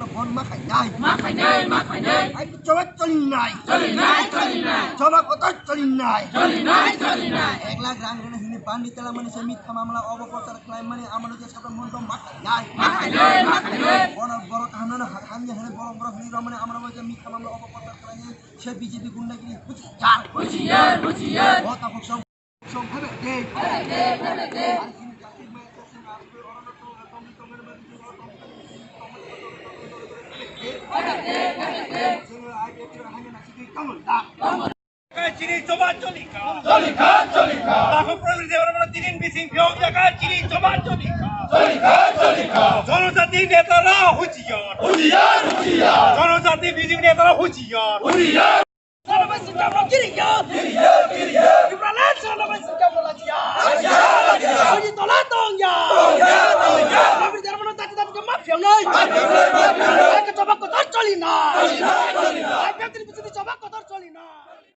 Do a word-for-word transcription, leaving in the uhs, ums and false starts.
Bon ma khainai. Ma khainai, ma khainai. Ai choba cholinai. Cholinai, cholinai. Choba kotor cholinai. Cholinai, cholinai. Ek lakh rang rwna hini bandi tela mani se mitha mamla obo prochar khlai mani amano je sabra mon ma khainai. Ma khainai, ma khainai. Bono borok hamna hamya hini borok borok hini romani amano je mitha mamla obo prochar khlai mani se B J P gundagiri huchiyar. Huchiyar, huchiyar. Bo ta khok song. Chini choba cholikha. Cholikha, cholikha. Takhuk Prabir Debbarma tinin bising phiyok jaka chini choba cholikha. Cholikha, cholikha. Jonojati netara huchiyar. Huchiyar, huchiyar. Jonojati B J P netara huchiyar. Huchiyar. Solo bai singkam no kiri ya. Kiri ya, kiri ya. Ibrahim solo bai singkam no laji ya. Laji ya, laji ya. Oji tola tong ya. Tong ya, tong ya. Prabir Debbarma tati tati kama phiyok nai. Ma phiyok nai, ma phiyok nai. Ai ke choba kotor choli na. Choli na, choli na. Ai ke tini bising choba kotor choli na.